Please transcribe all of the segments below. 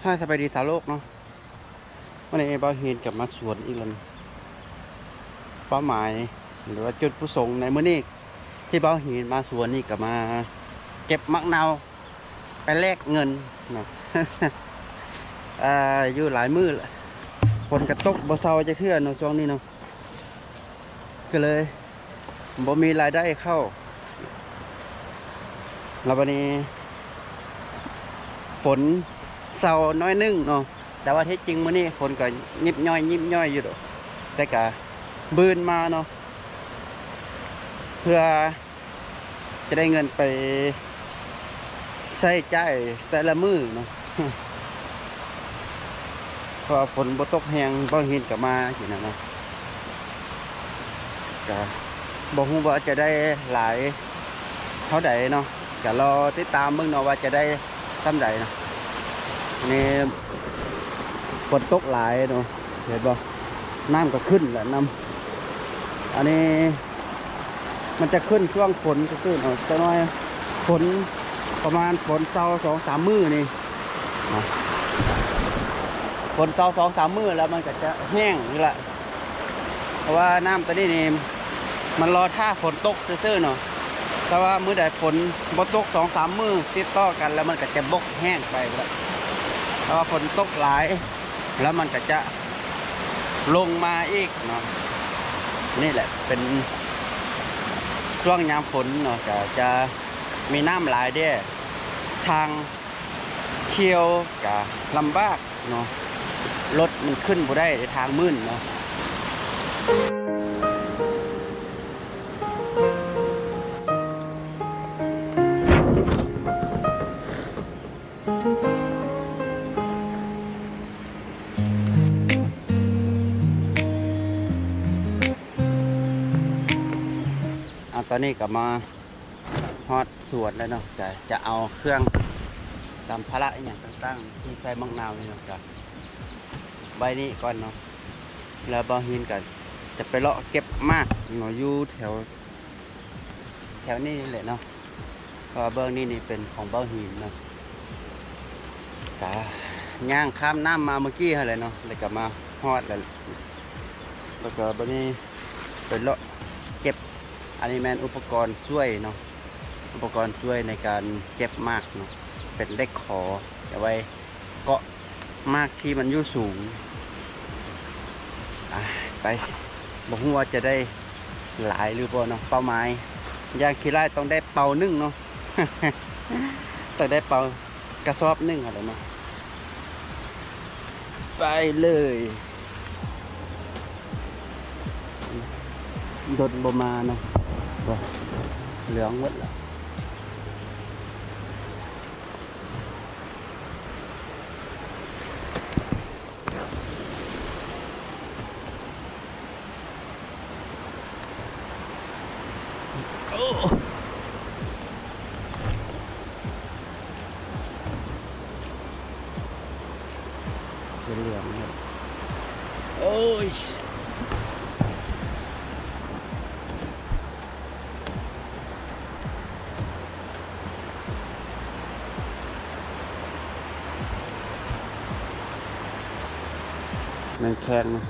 ຮາຍ ສະບາຍດີຊາວໂລກເນາະ. ວັນນີ້ບ່າວຫີນກັບມາສວນອີກແລ້ວ. ເປົ້າໝາຍ ຫຼືວ່າຈຸດປະສົງໃນມື້ນີ້ ທີ່ບ່າວຫີນມາສວນນີ້ ກໍມາເກັບໝາກເນົ່າໄປແລກເງິນເນາະ. ເອີ ຢູ່ຫຼາຍມື້ລະ ຝົນກໍຕົກບໍ່ເຊົາຈັກເທື່ອເນາະ ຊ່ວງນີ້ເນາະ. ກໍເລີຍບໍ່ມີລາຍໄດ້ເຂົ້າ ແລ້ວບັດນີ້ຝົນເຊົາໜ້ອຍໜຶ່ງເນາະ. ແຕ່ວ່າທີ່ຈິງມື້ນີ້ຝົນກໍຍິບຍ່ອຍຍິບຍ່ອຍຢູ່ດອກ ແຕ່ກໍບືນມາເນາະ ເພື່ອ ຈະໄດ້ເງິນໄປໃຊ້ຈ່າຍແຕ່ລະມື້ເນາະ ເພາະວ່າຝົນບໍ່ຕົກແຮງ ບ່າວຫີນກໍມາຊິນະເນາະ. ກະບໍ່ຮູ້ວ່າຈະໄດ້ຫຼາຍເທົ່າໃດເນາະ ກະລໍຕິດຕາມເບິ່ງເນາະວ່າຈະໄດ້ສ່ຳໃດເນາະ. ນີ້ຝົນຕົກຫຼາຍເນາະ ເຫັນບໍ່ ນ້ຳກໍຂຶ້ນແລ້ວນຳ ອັນນີ້ ມັນຈະຂຶ້ນຊ່ວງຝົນຊື່ໆເນາະ ຈັກໜ້ອຍຝົນ ປະມານຝົນເຊົາສອງສາມມື້ນີ້ເນາະ ຝົນເຊົາສອງສາມມື້ແລ້ວມັນກໍຈະແຫ້ງອີກລະ ເພາະວ່ານ້ຳໂຕນີ້ນີ້ ມັນລໍຖ້າຝົນຕົກຊື່ໆເນາະ. ແຕ່ວ່າມື້ໃດຝົນບໍ່ຕົກສອງສາມມື້ຕິດຕໍ່ກັນແລ້ວ ມັນກໍຈະບົກແຫ້ງໄປລະ ເພາະວ່າຝົນຕົກຫຼາຍ ແລ້ວມັນກໍຈະລົງມາອີກເນາະ. ນີ້ແຫຼະເປັນຊ່ວງຍາມຝົນເນາະ ກໍຈະມີນ້ຳຫຼາຍເດ້ ທາງທ່ຽວກໍລຳບາກເນາະ ລົດມັນຂຶ້ນບໍ່ໄດ້ເດ້ ທາງມື່ນເນາະ. ອາ ຕອນນີ້ກໍມາຮອດສວນແລ້ວເນາະ ຈະ ຈະເອົາເຄື່ອງສຳພາລະອີ່ຫຍັງຕ່າງໆ ທີ່ໃສ່ໝາກນາວນີ້ເນາະ ກະໄວ້ນີ້ກ່ອນເນາະ. ແລ້ວບ່າວຫີນກໍຈະໄປເລາະເກັບໝາກເນາະ ຢູ່ແຖວ ແຖວນີ້ແຫຼະເນາະ ເພາະວ່າເບື້ອງນີ້ນີ້ເປັນຂອງບ່າວຫີນເນາະ. ກະຍ່າງຂ້າມນ້ຳມາເມື່ອກີ້ຫັ້ນແຫຼະເນາະ ແລ້ວກະມາຮອດແລ້ວ ແລ້ວກະບັດນີ້ໄປເລາະເກັບ ອັນນີ້ແມ່ນອຸປະກອນຊ່ວຍເນາະ ອຸປະກອນຊ່ວຍໃນການເກັບໝາກເນາະ ເປັນເຫຼັກຂໍ ເອົາໄວ້ເກາະ ໝາກທີ່ມັນຢູ່ສູງ. ອາ ໄປ ບໍ່ຮູ້ວ່າຈະໄດ້ຫຼາຍຫຼືບໍ່ເນາະ ເປົ້າໝາຍຢ່າງຂີ້ຮ້າຍຕ້ອງໄດ້ເປົາໜຶ່ງເນາະ ຕ້ອງໄດ້ເປົາກະສອບໜຶ່ງຫັ້ນແຫຼະເນາະ. ໄປເລີຍ ລົດບໍ່ມາເນາະ ເຫຼືອງໝົດລະ. ໂອ້ ເຫຼືອງໝົດ ໂອ້ຍ. ແມ່ນແຂງເນາະ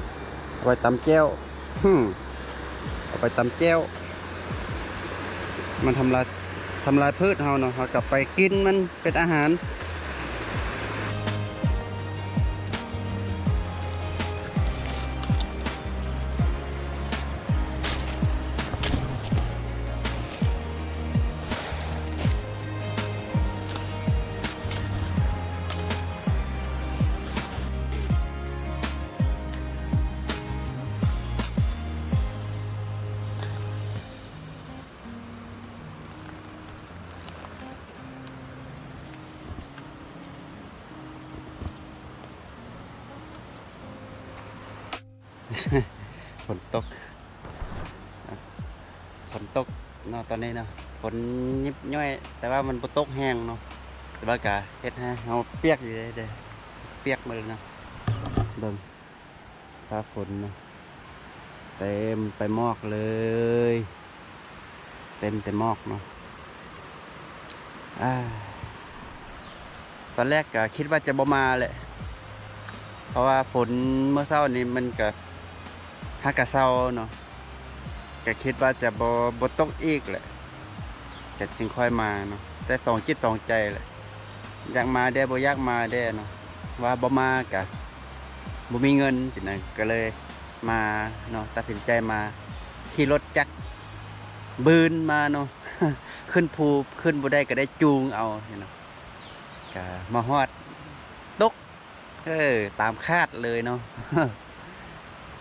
ເອົາໄວ້ຕຳແຈ່ວ ຫື ເອົາໄປຕຳແຈ່ວ ມັນທຳລາຍ ທຳລາຍພືດເຮົາເນາະ ເຮົາກໍໄປກິນມັນເປັນອາຫານ. ຝົນຕົກ ຝົນຕົກເນາະ ຕອນນີ້ເນາະ ຝົນຍິບຍ່ອຍ ແຕ່ວ່າມັນບໍ່ຕົກແຮງເນາະ ແຕ່ວ່າກະເຮັດໃຫ້ເຮົາປຽກຢູ່ເດ້ ປຽກໝົດເລີຍເນາະ. ເບິ່ງ ຟ້າຝົນເນາະ ເຕັມໄປໝອກເລີຍ ເຕັມແຕ່ໝອກເນາະ. ອາ ຕອນແລກກໍຄິດວ່າຈະບໍ່ມາແຫຼະ ເພາະວ່າຝົນມື້ເຊົ້ານີ້ມັນກໍຫາກະເຊົາເນາະ ກໍຄິດວ່າຈະບໍ່ ບໍ່ຕົກອີກແຫຼະ ກໍຈຶ່ງຄ່ອຍມາເນາະ ແຕ່ສອງຈິດສອງໃຈແຫຼະ ຢາກມາແດ່ ບໍ່ຢາກມາແດ່ເນາະ ວ່າບໍ່ມາກໍບໍ່ມີເງິນຊີ້ນະ ກໍເລີຍມາເນາະ ຕັດສິນໃຈມາ ຂີ່ລົດຈັກບືນມາເນາະ ຂຶ້ນພູ ຂຶ້ນບໍ່ໄດ້ກໍໄດ້ຈູງເອົາເນາະ ກະມາຮອດຕົກ ເອີ ຕາມຄາດເລີຍເນາະ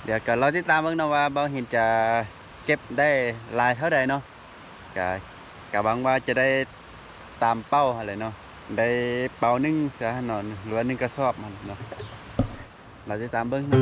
ດຽວກໍລໍຕິດຕາມເບິ່ງເນາະວ່າບ່າວຫີນຈະເກັບໄດ້ຫຼາຍເທົ່າໃດເນາະ ກະ ກະຫວັງວ່າຈະໄດ້ຕາມເປົ້າຫັ້ນແຫຼະເນາະ ໄດ້ເປົາໜຶ່ງຊະເນາະ ຫຼືວ່າໜຶ່ງກະສອບຫັ້ນເນາະ. ລາວຕິດຕາມເບິ່ງເນາະ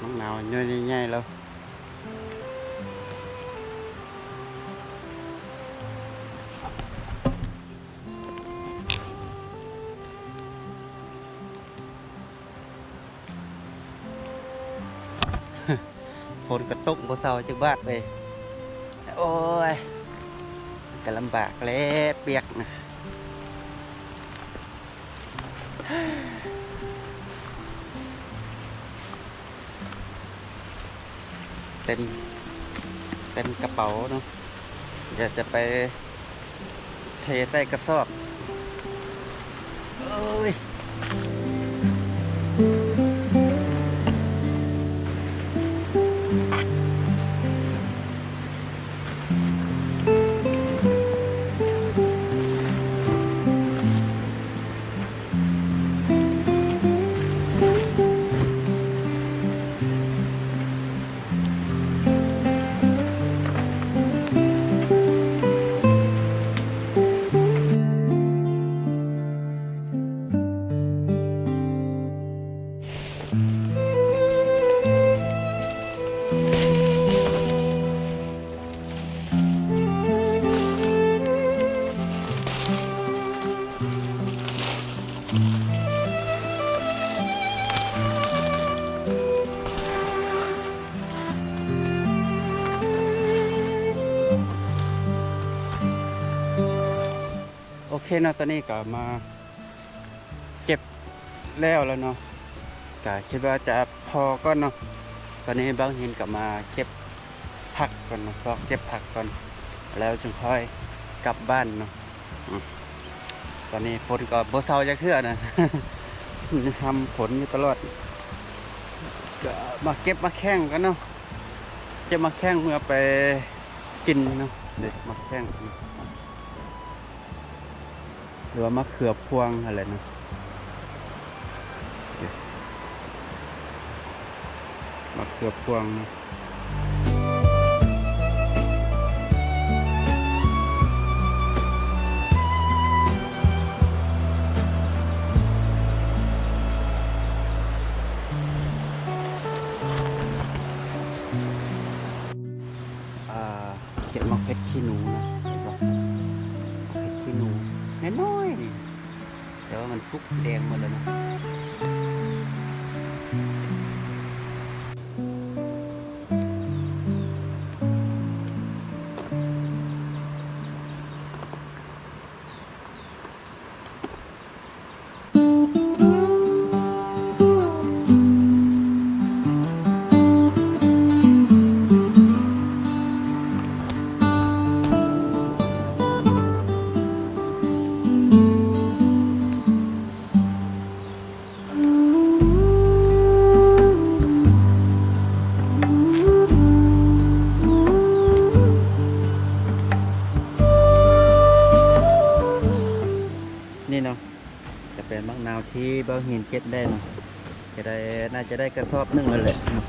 ໝາກນາວໜ່ວຍໃຫຍ່ໆ ແລ້ວ ຝົນກໍຕົກບໍ່ເຊົາຈັກບາດເວີຍ ໂອ້ຍ ກໍລຳບາກແຫຼະ ປຽກນະ ເຕັມ ເຕັມກະເປົາເນາະ ດຽວຈະໄປ ເທໃສ່ກະສອບ ເອີຍ. ໂອເຄເນາະ ຕອນນີ້ກໍມາເກັບແລ້ວແລ້ວເນາະ ກໍຄິດວ່າຈະພໍກ່ອນເນາະ ຕອນນີ້ບ່າວຫີນກໍມາເກັບຜັກກ່ອນເນາະ ຊອກເກັບຜັກກ່ອນ ແລ້ວຈຶ່ງຄ່ອຍກັບບ້ານເນາະ. ອືມ ຕອນນີ້ຝົນກໍບໍ່ເຊົາຈັກເທື່ອນະ ຮ່ຳຝົນຢູ່ຕະຫຼອດ ກໍມາເກັບໝາກແຂ້ງກ່ອນເນາະ ເກັບໝາກແຂ້ງເມືອໄປກິນເນາະ ເດ້ ໝາກແຂ້ງ ຫຼືວ່າມະເຂືອພວງຫັ້ນແຫຼະເນາະ ມະເຂືອພວງເນາະ. ອ່າ ເກັບໝາກເຜັດຂີ້ໜູນະ ເຫັນບໍ່ ໝາກເຜັດຂີ້ໜູນ້ອຍໆ ນີ້ ແຕ່ວ່າມັນສຸກແດງໝົດແລ້ວນະ. ນີ້ເນາະ ຈະເປັນໝາກນາວທີ່ບ່າວຫີນເກັບໄດ້ເນາະ ຈະໄດ້ ໜ້າຈະໄດ້ກະສອບໜຶ່ງຫັ້ນແຫຼະເນາະ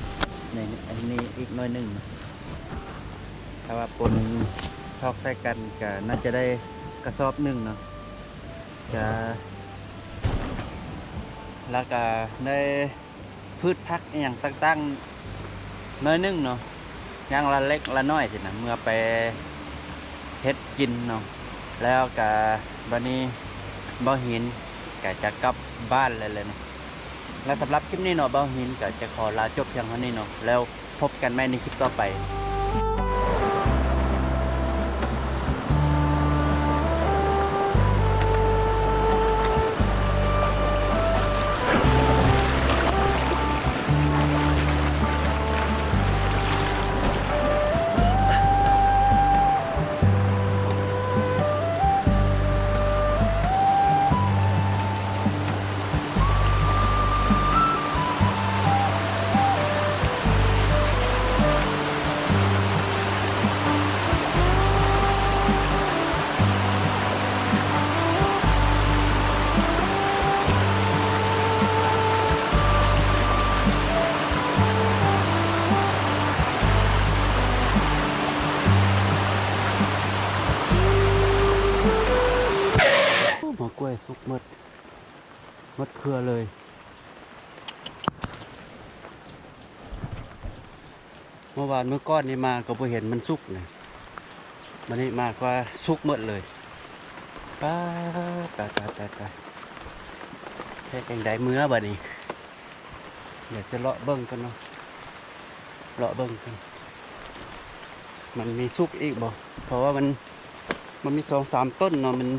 ນີ້ ອັນນີ້ອີກໜ້ອຍໜຶ່ງ ຖ້າວ່າປົນ ຖອກໃສ່ກັນກະໜ້າຈະໄດ້ກະສອບໜຶ່ງເນາະ ກະ ແລ້ວກະໄດ້ພືດຜັກອີ່ຫຍັງຕ່າງໆໜ້ອຍໜຶ່ງເນາະ ຢ່າງລະເລັກລະນ້ອຍຊີ້ນະ ເມື່ອໄປເຮັດກິນເນາະ. ແລ້ວກະບາດນີ້ບ່າວຫີນກະຈະກັບບ້ານແລ້ວເນາະ. ແລະ ສຳລັບຄລິບນີ້ເນາະ ບ່າວຫີນກໍຈະຂໍລາຈົບພຽງເທົ່ານີ້ເນາະ ແລ້ວພົບກັນໃໝ່ໃນຄລິບຕໍ່ໄປ. ໂອ້ ໝາກກ້ວຍສຸກໝົດ ໝົດເຄືອເລີຍ. ເມື່ອວານມື້ກ່ອນນີ້ມາກໍບໍ່ເຫັນມັນສຸກນະ ບາດນີ້ມາກໍສຸກໝົດເລີຍ. ປາດ ຕາຍ ຕາຍ ຕາຍ ຕາຍ ເຮັດຈັ່ງໃດເມືອບາດນີ້? ດຽວຈະເລາະເບິ່ງກ່ອນເນາະ ເລາະເບິ່ງກ່ອນ ມັນມີສຸກອີກບໍ່? ເພາະວ່າມັນ ມັນມີສອງສາມຕົ້ນເນາະ ມັນ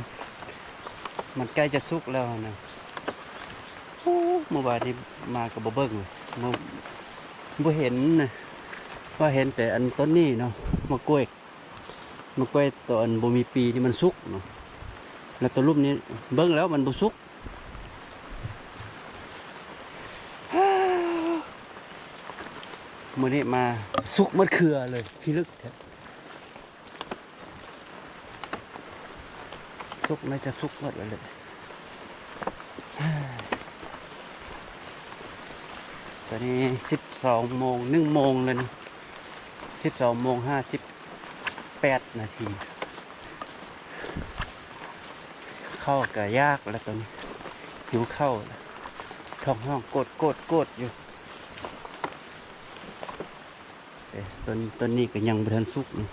ມັນໃກ້ຈະສຸກແລ້ວນະ. ໂອ້ ເມື່ອວານນີ້ມາກໍບໍ່ເບິ່ງ ບໍ່ ບໍ່ເຫັນນະ ວ່າເຫັນແຕ່ອັນຕົ້ນນີ້ເນາະ ໝາກກ້ວຍ ໝາກກ້ວຍໂຕອັນບໍ່ມີປີນີ້ມັນສຸກເນາະ ແລ້ວໂຕລຸ່ມນີ້ເບິ່ງແລ້ວມັນບໍ່ສຸກ. ມື້ນີ້ມາສຸກໝົດເຄືອເລີຍ ພິລຶກແທ້. ສຸກ ໜ້າຈະສຸກໝົດແລ້ວແຫຼະ. ຕອນນີ້ສິບສອງໂມງ ໜຶ່ງໂມງແລ້ວນະ ສິບສອງໂມງຫ້າສິບແປດນາທີ. ເຂົ້າກະຢາກແລ້ວຕອນນີ້ ຫິວເຂົ້າ ທ້ອງຮ້ອງໂກດໆໆຢູ່. ເອີ ຕົ້ນ ຕົ້ນນີ້ກໍຍັງບໍ່ທັນສຸກເນາະ.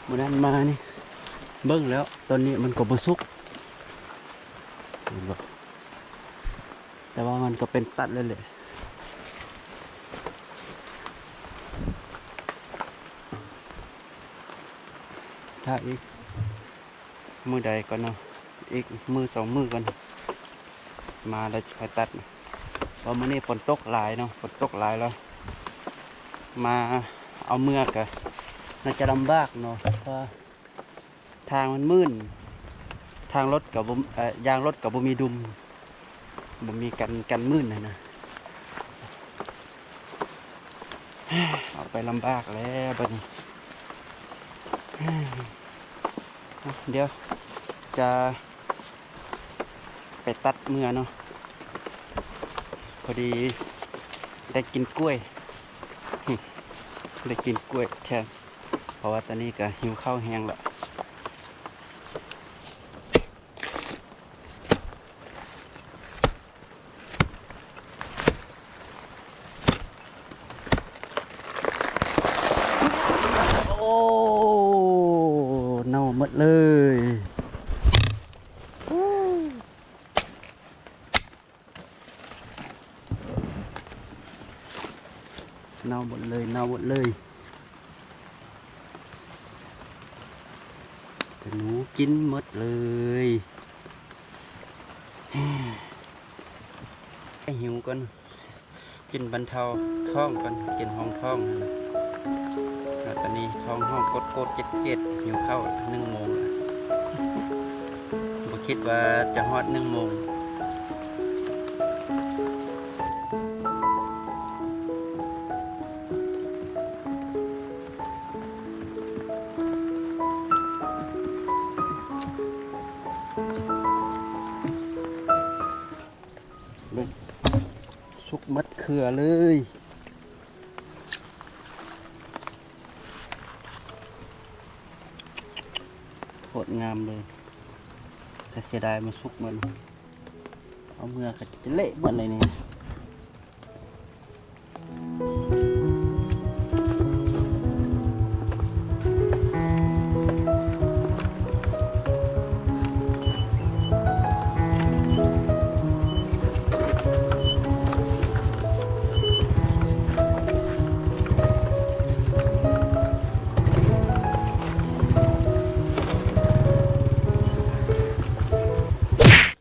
ມື້ນັ້ນມານີ້ເບິ່ງແລ້ວ ຕົ້ນນີ້ມັນກໍບໍ່ສຸກ ເຫັນບໍ່? ແຕ່ວ່າມັນກໍເປັນຕັດແລ້ວແຫຼະ. ຖ້າອີກ ມື້ໃດກ່ອນເນາະ ອີກມື້ສອງມື້ກ່ອນ ມາແລ້ວຈະຄ່ອຍຕັດ. ເພາະມື້ນີ້ຝົນຕົກຫຼາຍເນາະ ຝົນຕົກຫຼາຍແລ້ວ ມາເອົາເມືອກະໜ້າຈະລຳບາກເນາະ ເພາະວ່າທາງມັນມື່ນ ທາງລົດກະບໍ່ ເອີ ຢາງລົດກະບໍ່ມີດຸມ ບໍ່ມີກັນ ກັນມື່ນຫັ້ນນະ. ເອົາໄປລຳບາກແລ້ວບາດນີ້. ດຽວຈະໄປຕັດເມືອເນາະ ພໍດີໄດ້ກິນກ້ວຍ ໄດ້ກິນກ້ວຍແທນ ເພາະວ່າຕອນນີ້ກະຫິວເຂົ້າແຮງລະ. ໂອ້ ເນົ່າໝົດເລີຍ ເນົ່າໝົດເລີຍ ເນົ່າໝົດເລີຍ. ຕະໜູກິນໝົດເລີຍ. ຫິວກ່ອນ ກິນບັນເທົາທ້ອງກ່ອນ ກິນຮອງທ້ອງຫັ້ນນະ. ແລ້ວຕອນນີ້ທ້ອງຮ້ອງໂກດໆເກັດໆ ຫິວເຂົ້າ ໜຶ່ງໂມງ ບໍ່ຄິດວ່າຈະຮອດໜຶ່ງໂມງ. ເບິ່ງ ສຸກໝົດເຄືອເລີຍ. ດງາມເລີຍ ແຕ່ເສຍດາຍມັນສຸກໝົດ ເອົາເມືອກໍຈະເລະໝົດເລີຍນີ້.